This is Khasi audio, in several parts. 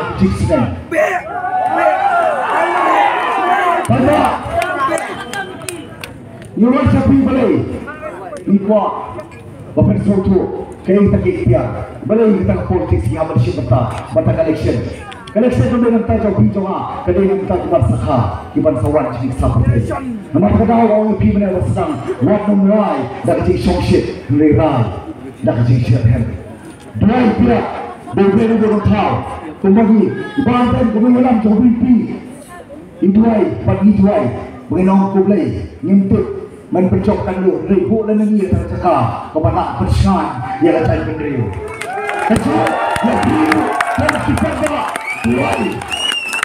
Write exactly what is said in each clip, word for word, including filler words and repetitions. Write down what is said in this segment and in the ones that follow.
ha ka jingsneng. Paidbah, ngi wan sha phi balei? Ngi kwah ba phin sngewthuh kaei kata ka ikhtiar, balei kata ka politics ngi hap ban shim bynta, bynta ka election. Ka election kam dei na bynta jong phi jong nga, ka dei na bynta ki ban sakha, ki ban sa wan jingmut sha pyrthei. Namar kata ka daw nga ong ïa phi mynne ba sdang, wat nym rai da ka jingshongshit, hynrei rai da ka jingshitrhem. Duwai phi, duwai phi, duwai phi, kumba ngi, iba ïalam jong phi. Ngi duwai, bad ngi duwai ba ngin ong ko Blei, ngim tip men pynjop katno, hynrei buh lem ïa ngi ïa ka jaka kaba lah pynshngaiñ ïa ka jaitbynriew. Ka jong ïa phi, ka jong ki paidbah, duwai.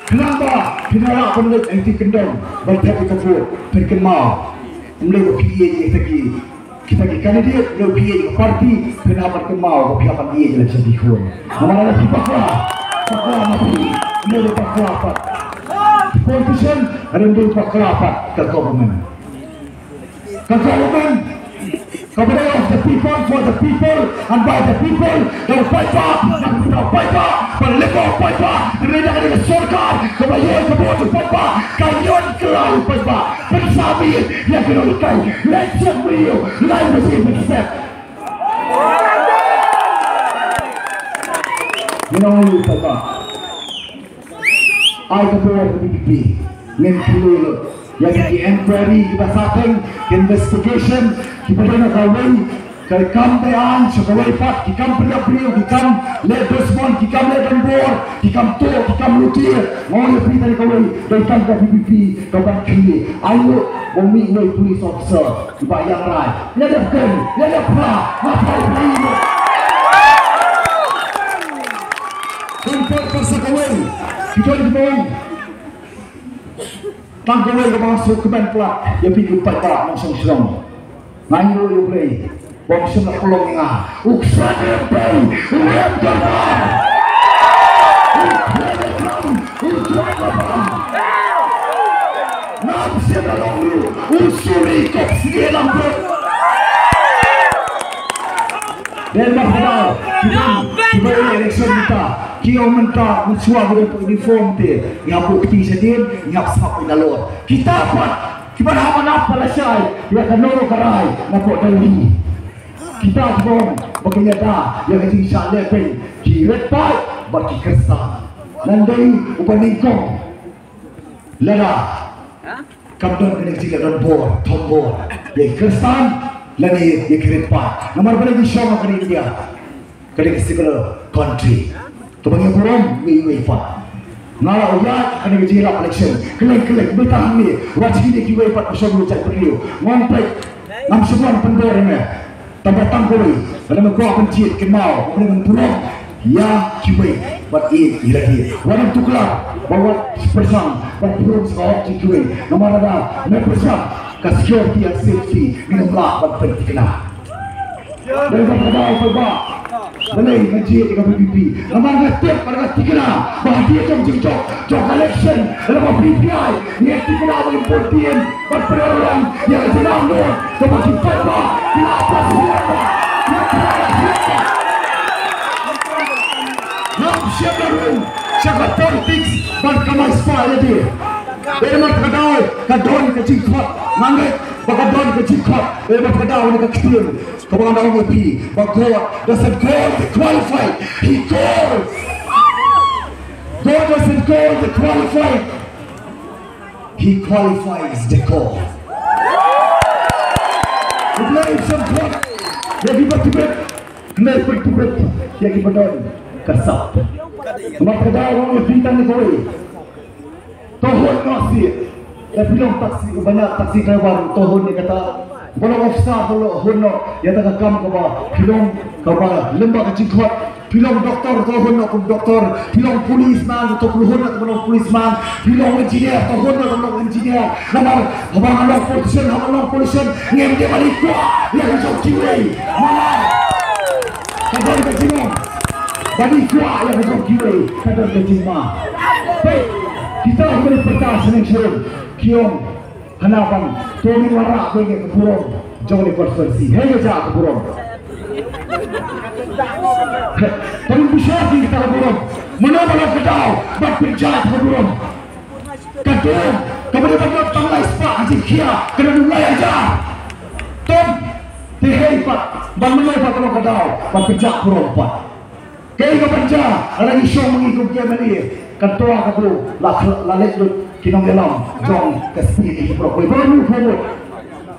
Khnang ba phin ïa lah ban leit ha ki kyndong ban thep ïa ka vote, phin kynmaw. Ym lei ba phi ïeit ïa kita ki Kita ki candidate, lada phi ïeit ïa ka party, phin hap ban kynmaw ba phi hap ban ïeit ïa la jong phi khun. Namar lada phi bakla, bakla ma phi, ym dei bakla pat ki politician, ym dei bakla pat ka government. Ka government kaba dei of the people, for the people and by the people. Da u paidbah, na ka bynta u paidbah, ban leh u paidbah. Hynrei da kane ka sorkar kaba ïoh ka vote u paidbah, ka ïoh kylla u paidbah. Pynshai ïa ki nonghikai, leit sha briew, lai baje mynstep. Ngi ong ïa u paidbah, ai ka bor ka VPP. Ngin kylli lut ïa ki inquiry kiba sah teng, investigation kiba don ha kawei. Ka kam dei aiñ sha kawei pat, ki kam pynïap briew, ki kam leh dusmon, ki kam leh donbor, ki kam tuh, ki kam lynti. Nga ong ïa phi, tang kawei, dei tang ka VPP ka ban khie. Ai lut ba mih wei police officer uba ïa rai. Ïa dep kren, ïa dep phla, nga phla ïa phi. Don pat ka sa kawei, ki don ki bong. Tang kawei kaba nga sngewkmen palat ïa phi ki paidbah nongshong shnong. Nga ïoh ïa U Blei ba ym shym la pynlong ïa nga. U khlem pei, u rem dordor. U khlem pei, u rem dordor. Ngam shym la long ruh u suri kop sngi lam brot. Dei ma ka daw, ki ban, ki ban ïa election mynta, ki ong mynta, mynshuwa ki don uniform te, ngi hap buh kti shadien, ngi hap sap ïa nalor. Kita pat, ki ban hap ban ap lashai ïa kano ka rai na pdeng Delhi. Kita ki ong ba kin ïada ïa ka jingshah lehbeiñ ki rit paid bad ki khristan. Ngan dei uba nyngkong. Lada Kam don kane ka jingïadon bor, thombor ïa ki Khristan lane ïa ki rit paid. Namar balei ngi shong ha kane India, kane ka secular country. To ba ngi burom iwei iwei pat. Nga la u ïaid ha kane ka jingïalap election. Khlem khlem beit hangne, wat sngewthuh kiwei pat ba shong ha jaitbynriew. Ngam peit, ngam sngewbha pynbor ïa me. Tang ba tang kawei, lada me kwah ban jied kynmaw, lada me burom ïa kiwei, bad ïeit ïa lade. Wat nym tuklar, bad wat pyrshang ban burom sha ka hok jong kiwei. Namar lada me pyrshang, ka security and safety ngin ym lah ban pynthikna. Dei ba ka daw paidbah, balei nga jied ïa ka V P P? Namar nga tip bad nga thikna ba hadien jong jingjop jong ka election, lada ka V P I, ngi thikna ba ngin bud dien bad pynurlong ïa ka jingnang nood kaba ki paidbah ki la ap shisha. Ngam shym la rung sha ka politics bad ka mai spah ïa lade. Dei namar kata ka daw ka don ka jingkhot, nga ngeit ba ka don ka jingkhot. Dei namar kata ka daw kane ka ktien kaba nga ong ïa phi, ba God doesn't call the qualified, He calls. God doesn't call the qualified, He qualifies the call. U Blei u shym khot ïa kiba tbit, hynrei u pyntbit ïa kiba don ka sap. Namar kata ka daw nga ong ïa phi tang kawei. To hun noh seh. Lada phi long taxi, u ban ïa taxi driver, to hun ïa kata. Ba long officer, to hun noh ïa kata ka kam kaba phi long, kaba lyngba ka jingkhot. Phi long doktor, to hun noh kum doktor. Phi long policeman, to hun noh kum long policeman. Phi long engineer, to hun noh kum long engineer. Namar haba nga long politician, haba nga long politician, ngim dei ban ïakwah ïa ka jong kiwei. Namar ka don ka jingong. Ban ïakwah ïa ka jong kiwei, ka don ka jingma. Peit, kita kiba dei pyrta sha neng sha rum, ki ong hana ban, to ngin wanrah beit ïa ka burom jong kane ka constituency. Hei, ka jia ka burom. Hei, to ngin bishar ïa kita ka burom. Mano ba long ka daw ban pynjah ïa ka burom? Ka dum kaba dei ban don tang lai spah ha jingkhia, ka dei ban don lai hajar. Tom, te hei pat ban mano pat ka long ka daw ban pynjah burom pat. Kaei kaban jia, lada ngi shong ma ngi kum ki M L A, kan toa ka bru, la khl-, la leit lut ki nongïalam jong ka state, ki brok wei, brok wei, brok wei.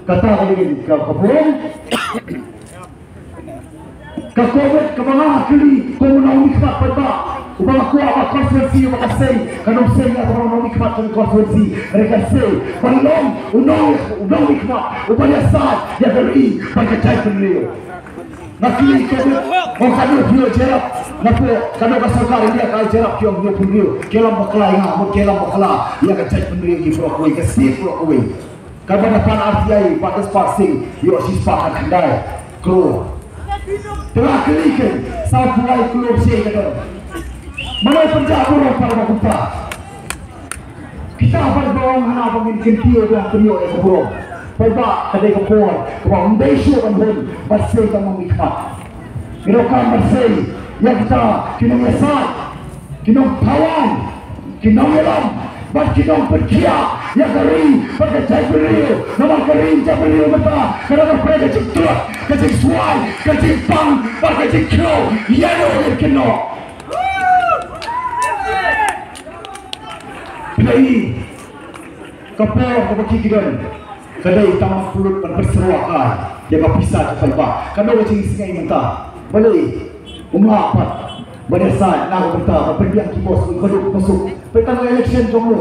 Kata ka dei ka, ka burom. Ka Covid kaba nga kylli kum u nongmihkhmat paidbah, uba nga kwah ba constituency uba ka sei, kan ym sei ïa kaba u nongmihkhmat ka constituency, hynrei ka sei ban long u nong, u nongmihkhmat uba ïasaid ïa ka ri bad ka jaitbynriew. Nga kylli Covid, ong katno phi ïoh jyrap, nga poi katno ka sorkar India ka ïoh jyrap, ki ong hynñiewphew hynriew, ki ïalam bakla ïa nga, mut ki ïalam bakla ïa ka jaitbynriew, ki brok wei, ka state brok wei. Kaba da pan R T I, Bah Desper Singh, ïoh shispah khatkhyndai klur. Te nga kylli kein, sawphew lai klur shi ka don. Mano pynjah burom pat ba kumta? Kita pat ba ong hana ba ngin kyntiew ba pynïoh ïa ka burom. Paidbah, ka dei ka por kaba ym dei shuh ban hun ban sei tang nongmihkhmat. Ngi donkam ban sei ïa kita ki nongïasaid, ki nongthaw aiñ, ki nongïalam bad ki nongpynkhiah ïa ka ri bad ka jaitbynriew. Namar ka ri jaitbynriew mynta ka dang poi ka jingtlot, ka jingswai, ka jingpang bad ka jingkhiew. Ïa no ngin kynnoh? Phi la i, ka por kaba ki don ka dei tang ban pynlut ban pynsyrwa kai ïa ka pisa jong paidbah. Ka dei ka jingsngew mynta. Balei um lah pat ban ïasaid na ka bynta ban pynbiang ki bos, ki baduk basuk? Peit tang ka election jong u.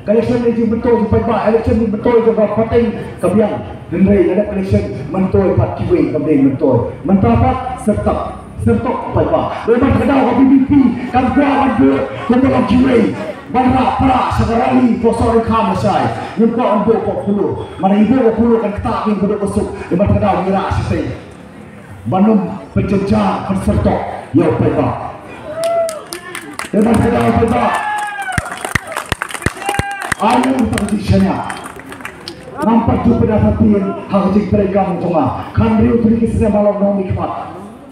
Ka election dei jingmyntoi jong paidbah, election dei jingmyntoi jong ka pateng ka biang. Hynrei lada election myntoi pat kiwei kam dei myntoi. Mynta pat syrtap. Syrtap paidbah. Dei ban kdew ka V P P, kam kwah ban buh kumba long kiwei ban rah prah sha ka rally, pynshong ryngkham lashai. Ngim kwah ban buh pop pulu. Mano i buh pop pulu kan ktah ïa ki baduk basuk. Dei ban kdew ngi rah shatei. Ban ym pynjynjar pynsyrtap ïa u paidbah. Dei ban kdew paidbah. Ai ngi ruh ka jingshaniah. Ngam pat ju pynïaid ha ka jingtrei kam jong nga. Khathynriew tylli ki snem ba long nongmihkhmat.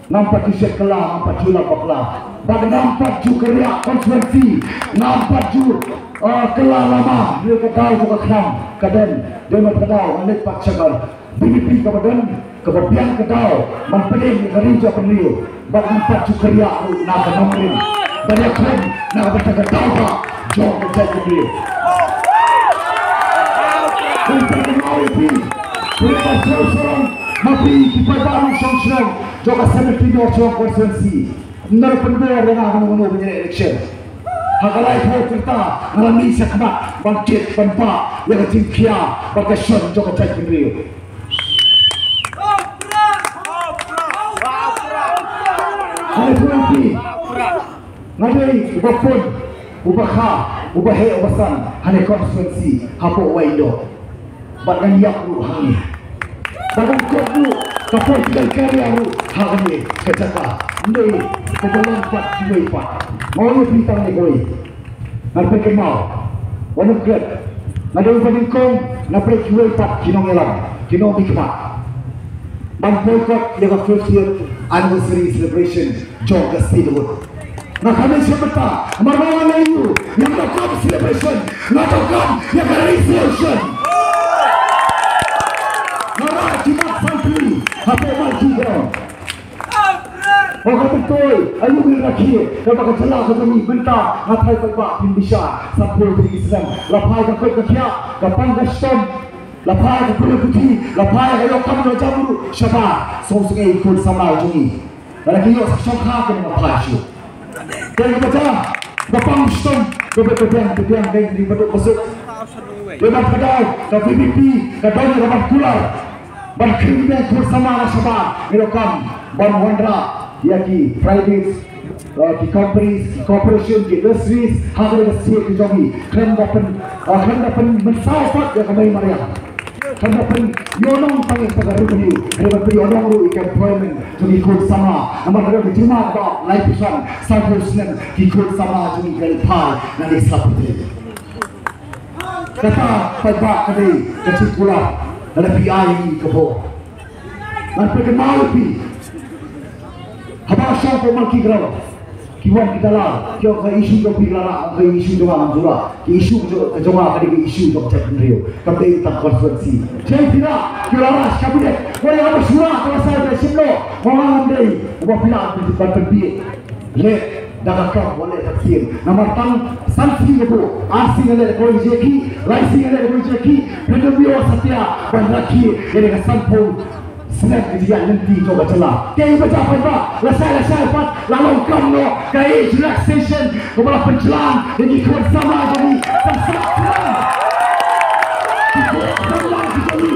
Ngam pat ju shet kylla, ngam pat ju lap bakla. Bad ngam pat ju kyrriah constituency. Ngam pat ju, uh, kylla lama. Hynriew ka daw jong ka khnam ka don. Dei namar ka daw nga leit pat sha ka V P P kaba don, kaba biang ka daw ban pynïeng ïa ka ri jong ka bynriew. Bad ngam pat ju kyrriah ruh na ka nongrim ban ïakhun na ka bynta ka daw ba jong ka jaitbynriew. Pynpaw ïa phi, pynpaw ïa phi, ma phi ki paidbah nongshong shnong jong ka seventeen North Shillong constituency. Ym don pynbor ïa nga mano mano ban ïaleh election. Ha ka laiphew kynta nga la mih sha khmat ban kit ban bah ïa ka jingkhia bad ka shon jong ka jaitbynriew. Hynrei phi, nga dei uba pun, uba kha, uba heh, uba san ha kane ka constituency hapoh Wahyndoh. Bad ngan ïap ruh hangne. Bad ngan kot ruh ka political career ruh ha kane ka jaka. Ym dei kaba long pat kiwei pat. Nga ong ïa phi tang ïa kawei. Ngan pynkynmaw, wat nym klet. Nga dei uba nyngkong napdeng kiwei pat ki nongïalam, ki nongmihkhmat, ban boycott ïa ka fiftieth anniversary celebration jong ka statehood. Nga kynmaw sha mynta, namar ba nga la ïoh ïa ka celebration, nga donkam ïa ka resolution. Nga rah ki mat san tylli hapoh Malki Ground. Ho ka myntoi, aïu ngin rakhe, kaba ka jylla ka jong ngi mynta, nga tharai paidbah phin bishar, sanphew tylli ki snem, la phai ka koit ka khiah, ka pang ka shitom, la phai ka pule puthi, la phai ka ïoh kam ïoh jam ruh shabar, sngewsynei ki khun samla jong ngi. Lada ki ïoh sa shongkha kane nga phai shuh. Te kaba jia, ka pang shitom, kaba ka biang, ka biang, ka biang, ka biang, ka biang, ka biang, ka V P P, ka don ïa ka ban kular. Ban khring biang khun samla na shabar, ngi donkam ban wanrah ïa ki private, uh, ki companies, ki corporation, ki industries, ha kane ka state ka jong ngi. Khlem da pyn, uh, khlem da pynmynsaw pat ïa ka mei mariang. Khlem da pynïohnong tang ïa ka revenue, hynrei ban pynïohnong ruh ïa ka employment jong ki khun samla. Namar ka don ka jingma ba laiphew san, sanphew snem ki khun samla jong ngi ki la phai na ki sla pyrthei. Kata paidbah ka dei ka jingkular, lada phi ai ïa ngi ka bor. Ngan pynkynmaw ïa phi. Haba shong hapoh Malki Ground, ki wan ki dalal, ki ong ka issue jong phi la rah, ka issue jong nga ngam ju rah, ka issue jong, jong nga ka dei ka issue jong ka jaitbynriew, kam dei tang constituency. Jai phi rah, ki la rah sha cabinet, wat ïa kaba shu rah, ka la sa ka shim noh, ma nga ngam dei uba phi lah ban pynbieit. Leh da ka kam, wat leh da ka ktien. Namar tang san sngi ka buh, ar sngi nga leh da kawei ka jingïakhih, lai sngi nga leh da kawei ka jingïakhih, phin ym ïoh satia ban rakhe ïa ka sanphew snem ka jingïaid lynti jong ka jylla. Te ïa ba jia pat ba lashai lashai pat la long kam noh ka age relaxation kaba la pynjlan ïa ki khun samla jong ngi. Sa sat snem ki khun samla jong ngi.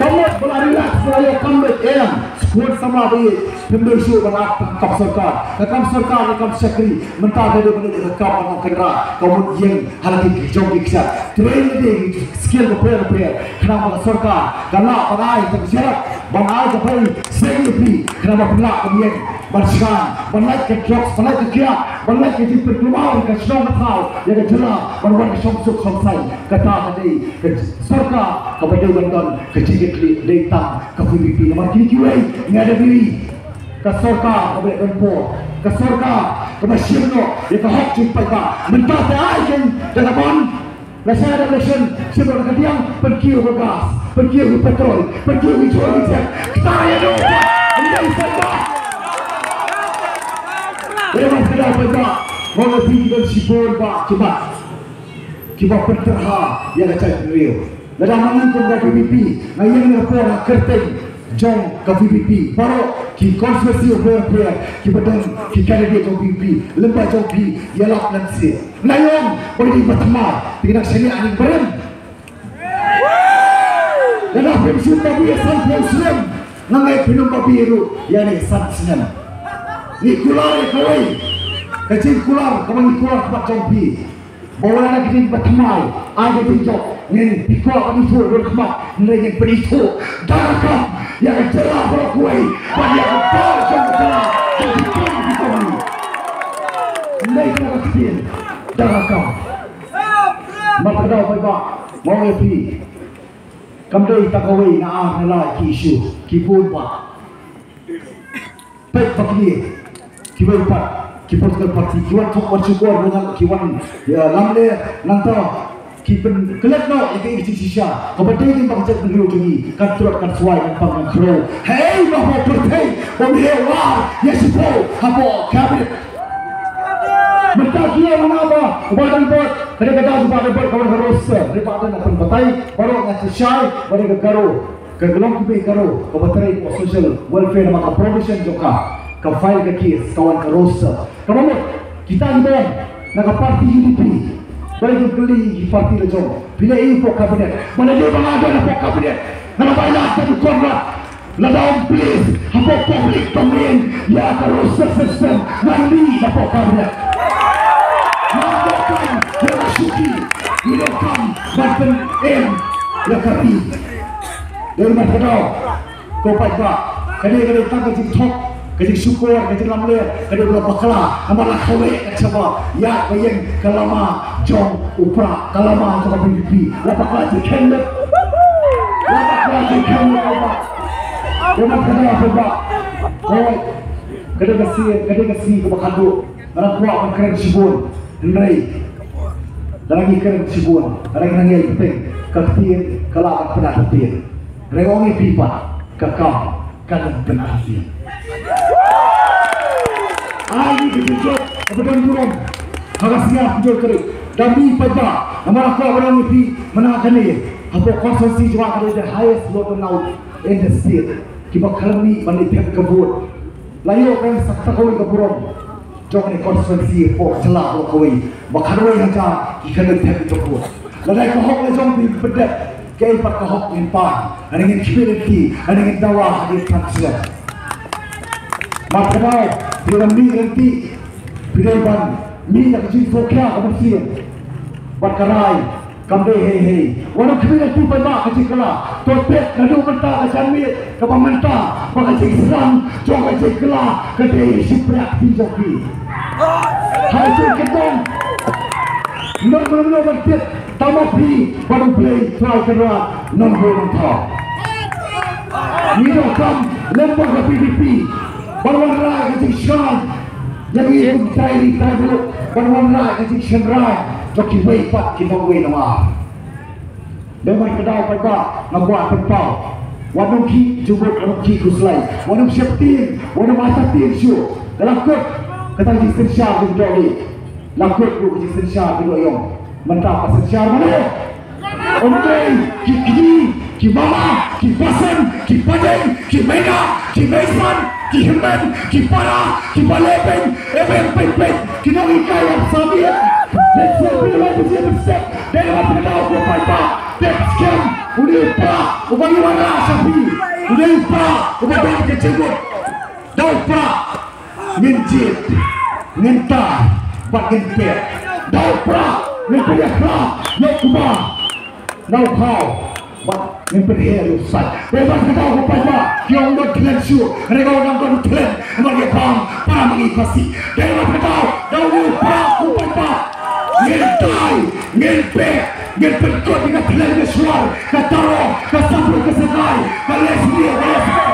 Ka mut ba la relax, ba la ïoh kam beit, em, khun samla ba ïeit. Phim dei shuh ban ap kam sorkar. Ka kam sorkar, ka kam shakri. Mynta ka dei ban ïoh ka kam ban ong kynrad. Ka mut ïeng ha la ki jong ki kshaid. Train ka dei skill bapher bapher. Khnang ba ka sorkar ka lah ban ai ka jingïarap, ban ai ka bai seng ïa phi. Khnang ba phi lah ban ïeng, ban shngaiñ, ban lait ka drugs, ban lait ka kiad, ban lait ka jingpynkulmar ka shnong ka thaw ïa ka jylla, ban wan ka shongsuk shongsaiñ. Kata ka dei ka sorkar kaba dei ban don, ka jingkitkhlieh dei tang ka V P P. Namar kine kiwei, nga da bri. Ka sorkar kaba dei ban por, ka sorkar kaba shim noh ïa ka hok jong paidbah. Mynta te ai ken da ka ban, lashai da election, shim noh da ka diang, pynkiew ka gas, pynkiew ka petrol, pynkiew ka jhur ka jhep. Kata ïa noh. Ym dei paidbah. Ïa ma paidbah, paidbah. Ngam ïohi ki don shibun bah ki mat kiba pynterha ïa ka jaitbynriew. Lada ma ngi kum ka V P P, nga ïeng na ka por ha kyrteng jong ka V P P. Baroh ki constituency bapher bapher kiba don ki candidate jong V P P. Lem bad jong phi, ïalap lem seh. Nga ong ba ki dei ba thymmai, te ki nang shaniah ha ïing barim. Lada phim shym babe ïa sanphew snem, nga ngeit phin ym babe ruh ïa kane ka san snem. Ngi kular ïa kawei ka jingkular kaba ngi kular khmat jong phi. Ba wat la ki dei ba thymmai, ai ka jingjop, ngin pynkoh ban ithuh ruh khmat, hynrei ngin pynithuh da ka kam ïa ka jylla baroh kawei, bad ïa ka bor jong ka jylla, jong ki kam ki jong ngi. Hynrei da ka ktien, da ka kam. Namar kata paidbah, nga ong ïa phi, kam dei tang kawei, na ar na lai ki issue, ki bun bah. Peit ba kine kiwei pat ki political party ki wan thok wan shukor, ki wan, ïa, lamler, nangta ki pynklet noh ïa ka jingshisha kaba dei ba ka jaitbynriew jong ngi kan trot kan swai, kan pang kan khrew. Hei, ba hapoh pyrthei ym heh war ïa shiphew hapoh cabinet. Mynta ki ïa mana ba u Bah Danbor, ka dei ka daw u Bah Danbor ka wan ka roster. Dei ba dang pynbatai baroh nga shisha ba dei ka Garo, ka long ki bei Garo kaba trei ka social welfare namar ka provision jong ka, ka file ka case, ka wan ka roster. Kaba mut kita ki don na ka party U D P, ba dei ki kylli ki party la jong, phi leh ïa u pok cabinet, ba la dei ba nga don na pok cabinet, nga la bai lad ka dukor rat. Lada ym please hapoh public domain ïa ka roster system, ngan lih hapoh cabinet. Ngan donkam ïa ka shuki, ngi donkam ban pynim ïa ka ri. Dei ban kadaw ko paidbah, ka dei, ka dei tang ka jingthok, ka jingshukor, ka jinglamler, ka dei ba la bakla namar la kawei ka shaba ïa ka ïeng ka lama jong u Prah, ka lama jong ka V P P. La bakla jingkheiñ leh. La bakla jingkheiñ leh ko bah. Ko bah, ka dei ka bah. Oi. Ka dei ka sngi, ka dei ka sngi kaba khatduh. Nga la kwah ban kren shibun. Hynrei lada ngi kren shibun, lada ngi nang ïai bteng, ka ktien ka lah ban pynat ktien. Hynrei ong ïa phi pat, ka kam ka long pynat ktien. Ai ni ka jingjop kaba don burom ha ka sngi ka jong ka ri. Da mih pat ba namar nga kwah ban ong ïa phi mynta kane, hapoh constituency jong nga ka dei the highest vote turnout in the state. Kiba khlem mih ban ïa thep ka vote. La ïoh ka ïa sakta kawei ka burom jong kane constituency hapoh jylla baroh kawei. Ba khatwei hajar ki khlem thep ka vote. Lada ka hok la jong phi pyndet, kaei pat ka hok ngin pan. Lada ngin khmih lynti, lada ngin dawa ha ki than shlem. Mat ka dei, phi dei ban mih lynti, phi dei ban mih na ka jingsngewkhia ka mynsiem bad ka rai. Kam dei hei hei. Wat nym khmih lynti paidbah, ka jingkylla. To peit naduh mynta ka janmiet kaba mynta ba ka jingsdang jong ka jingkylla ka dei shiphrang ti jong ki. Hai tu ka dong. Nong nong nong ban peit tama phi ba U Blei Trai Kynrad nongbuh nongthaw. Ngi donkam lem bad ka V P P ban wanrah ka jingshai. Ïa ngi kum trai ri trai muluk ban wanrah ka jingshynrai jong kiwei pat ki nongwei nongar. Dei ban kdew paidbah, nga kwah pynpaw. Wat nym khih jubut, wat nym khih khuslai, wat nym sheptieng, wat nym atatien shuh. Ka la kut kata ka jingsynshar jong u Dohli. La kut ruh ka jingsynshar jong u Dohïong. Mynta ka synshar mano? Ym dei ki kñi, ki mama, ki basan, ki padeng, ki meina, ki meisan, ki hynmen, ki para, ki balei beiñ, em em peit peit, ki nonghikai ïa ka samiet. Let's celebrate the legacy of the step. Dei ban kdew ko paidbah. Peit skhem, u dei u Prah uba ngi wanrah sha phi. U dei u Prah uba don ka jingmut. Da u Prah ngin jied, ngin tai bad ngin peit. Da u Prah ngin pynïakhlad ïa u kba na u khaw bad ngin pynheh ïa u sait. Dei ban kdew ko paidbah, ki ong don khlem shuh, hynrei ka ong don khlem, namar ïa bam para ma ngi Khasi. Dei ban kdew, da u Prah ko paidbah ngin tai, ngin peit. Ngin pynkut ïa ka thleng ka shuar, ka tarong, ka sabrut ka sakai, ka leh sniew ka leh sniew.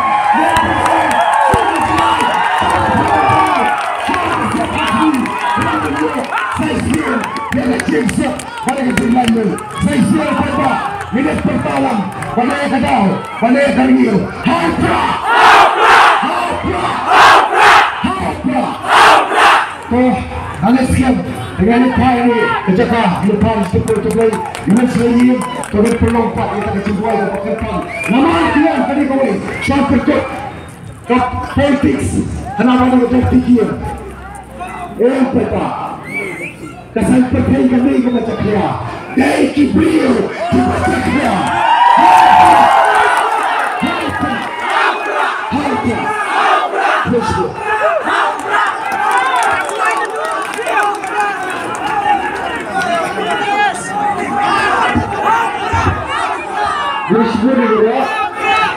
Sa sniew ïa ka jingsuk bad ïa ka jinglaitluid. Sa sniew ïa ka paidbah. Ngin ïa pyrta lang bad ïa ka daw bad ïa ka rngiew. Ha u Prah! Ha u Prah! Ha u Prah! Ko, ngan leh skhem, ngan leh phai ni ka jaka, leh phai sha ka jaka, ngan leh ïing, to ngan pynlong pat ïa ka jingduwai ka ba kyrpang. Namar ki ong ka dei kawei, sha pyrkhat ka politics, hana ba ka dei ka politics. Eh, peta. Ka saiñ pyrthei ka dei kaba jakhlia. Dei ki briew kiba jakhlia.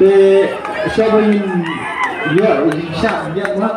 Te shaba yin ya, yin sha, ya ma.